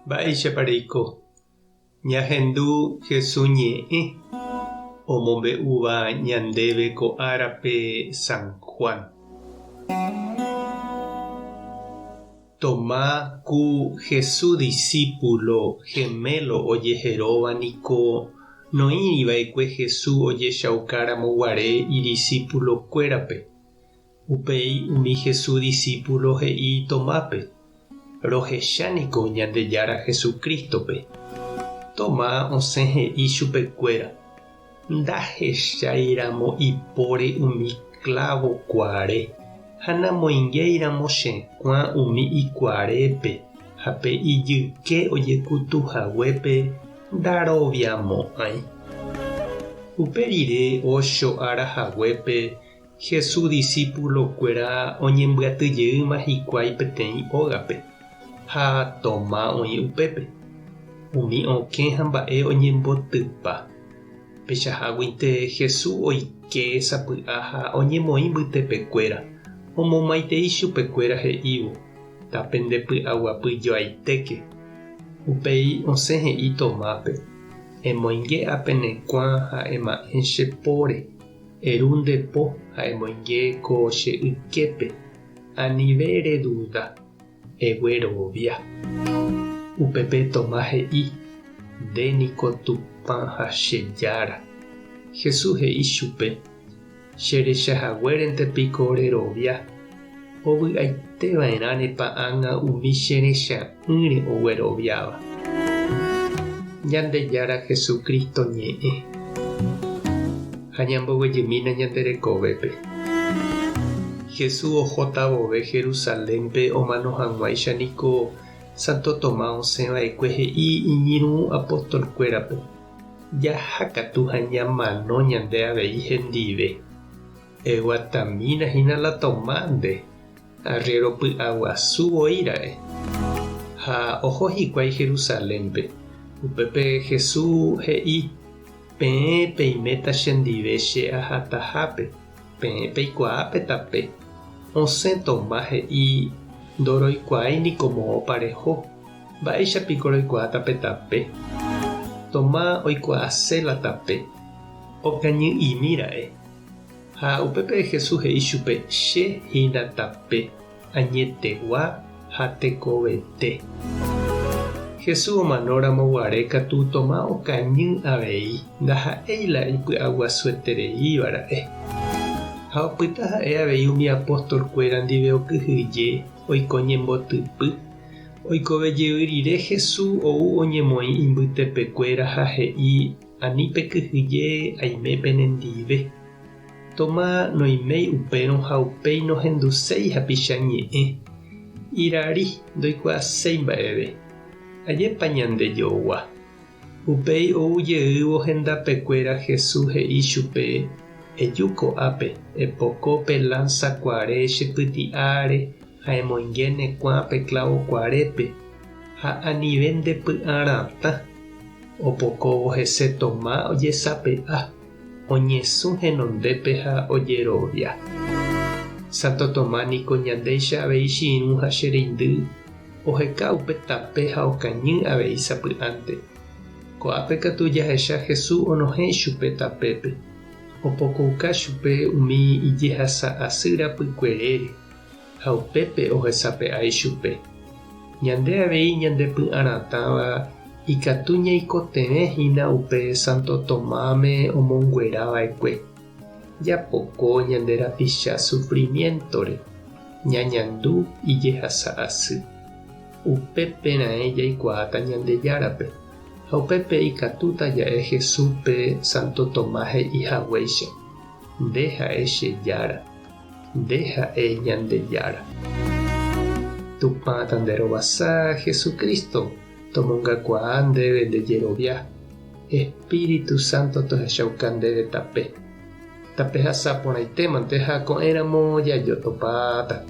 Mba'éichapa reiko? Ñahendu Jesús ñe'ẽ omombe'úva ñandéve ko árape San Juan. Tomás ku Jesús disípulo gemelo ojeheróva niko noĩri va'ekue Jesús ojechauka ramo guare idisípulo kuérape. Upéi umi Jesús disípulo he'i Tomápe, Rohecha niko Ñandejára Jesucrístope. Tomás osẽ he'i chupekuéra, Ndahechái ramo ipóre umi klávo kuaare, ha namoingéi ramo che kuã umi ikuarépe ha pe ijyke ojekutu haguépe ndaroviamo'ãi. Upe rire ocho ára haguépe Jesús disípulokuéra oñembyaty jeýma hikuái peteĩ ógape, ha Toma oĩ upépe. Umi okẽ ha mba'e oñembotypa. Peichaháguinte Jesús oike sapy'a ha oñemoĩ mbytepekuéra, omomaitei chupekuéra he'ívo, Tapendepy'aguapy joaitéke. Upéi osẽ he'i Tomápe, Emoinge ápe ne kuã ha ema'ẽ che póre. Eru nde po ha emoinge ko che yképe, anive reduda, eguerovia. Upépe Tomás he'i, Nde niko Tupã ha che Jára. Jesús he'i chupe, Che recha haguérente piko rerovia, ovy'aite va'erãnepa ág̃a umi che recha'ỹre ogueroviáva. Ñandejára Jesucristo ñe'ẽ. Ha ñamboguejymína ñande rekovépe. Jesús ohóta vove Jerusalénpe omano hag̃uáicha niko Santo Tomás osẽ va'ekue he'i iñirũ apóstolkuérape, Jaha katu ha ñamano ñande avei hendive. Eguatamína hína la Tomás nde, arriéro py'aguasu voi ra'e. Ha oho hikuái Jerusalénpe. Upépe Jesús he'i, Peẽ peiméta chendive che ahatahápe, peẽ peikuaa pe tape. Osẽ Tomás he'i, Ndoroikuaái niko moõpa reho, mba'éicha piko roikuaáta pe tape? Tomás oikuaase la tape. Okañy'imi ra'e. Ha upépe Jesús he'i chupe, Che hína tape, añetegua ha tekovete. Jesús omano ramo guare katu Tomás okañy avei, ndaha'éi la ipy'aguasuetereíva ra'e. Ha opyta ha'e avei umi apóstol kuéra ndive okyhyje, oiko ñembotypy. Oikove jey rire Jesús ou oñemoĩ imbytepekuéra ha he'i Ani pekyhyje aime penendive. Toma noiméi upérõ ha upéi nohenduséi hapicha ñe'ẽ. Irari ndoikuaaséi mba'eve. Ajépa ñande jogua. Upéi ou jeývo hendapekuéra Jesús he'i chupe, Eju ko'ápe, epoko pe lánsa kuare che pyti'áre ha emoinge ne kuã pe klávo kuarépe, ha anive nde py'a ratã. Opokóvo hese Toma ojesape'a, oñesũ henondépe ha ojerovia. Santo Toma niko ñandéicha avei che irũ ha che reindy, oheka upe tape ha okañy avei sapy'ánte. Ko'ápe katu jahecha Jesús onohẽ ichupe tapépe, opokouka chupe umi ijehasa asy rapykuerére. Ha upépe ohesape'a ichupe. Ñande avei ñande py'aratãva ikatu ñaikotevẽ hína upe Santo Tomáme omonguera va'ekue. Japoko ñande rapicha sufrimiéntore, ñañandu ijehasa asy. Upépe raẽ jaikuaáta Ñandejárape, ha upépe ikatúta ja'e Jesúspe Santo Tomás he'i haguéicha, Nde ha'e che Jára. Nde ha'e Ñandejára. Tupã tanderovasa, Jesucristo, tomongakuaa ndéve nde jerovia, Espíritu Santo tohechauka ndéve tape. Tapehasa porãitémante ha ko'ẽramo jajotopáta.